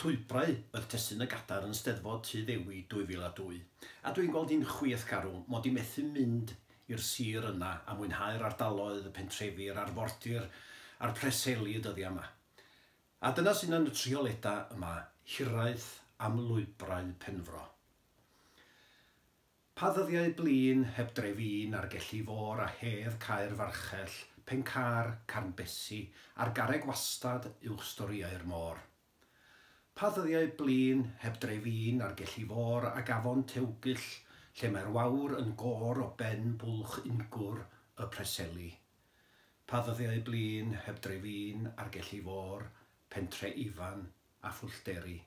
Llwybrau oedd testun y gadair yn Steddfod Tŷ Ddewi 2002, a dwi'n gweld hi'n chwith garw mod i methu mynd i'r sir yna a mwynhau'r ardaloedd, y pentrefi, yr arfordir a'r preseli y dyddiau yma. A dyna sy'n yn y trioledau yma, hiraeth am lwybrau Penfro. Pa ddyddiau blin heb drefin ar Gelli Fôr a hedd Caer Farchell, Pencar, Carnbesi, a'r garreg wastad uwch storïau'r môr? Pa ddyddiau blin heb drefin ar Gelli Fôr ag afon Tewgyll, lle mae'r wawr yn gôr o ben bwlch ungwr y Preseli? Pa ddyddiau blin heb drefin ar Gelli Fôr, Pentre Ifan a Phwllderi?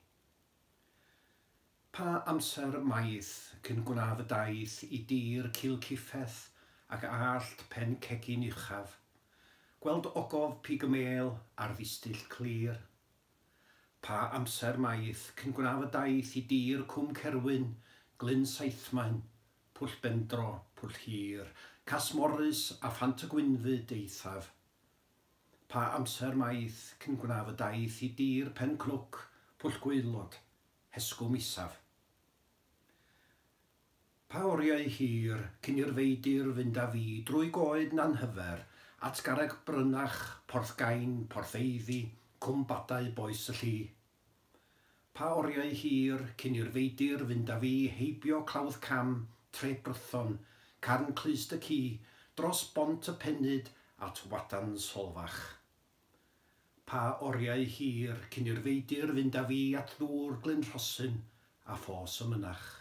Pa amser maith cyn gwnaf y daith i dir Cilciffeth ac allt pen cegin uchaf, gweld ogof pig y mêl ar ddistyll clir? Pa amser maith cyn gwnaf y daith i dir Cwm Cerwyn, Glyn Saithmaen, Pwll Bendro, Pwll Hir, Cas Morris a Phant y Gwynfyd eithaf? Pa amser maith cyn gwnaf y daith i dir Pen Cnwc, Pwll Gwaelod, Hesgwm Isaf? Pa oriau hir cyn i'r feidir fynd â fi drwy goed Nanhyfer at garreg Brynach, Porth Gain, Porth Eiddi, Cwm Badau, Boes y Lli? Pa oriau hir cyn i'r feidir fynd â fi heibio Clawdd Cam, Tre Brython, Carn Clust y Ci, dros Bont y Penyd at Wadan Solfach? Pa oriau hir cyn i'r feidir fynd â fi at ddŵr Glyn Rhosyn a Ffos y Mynach?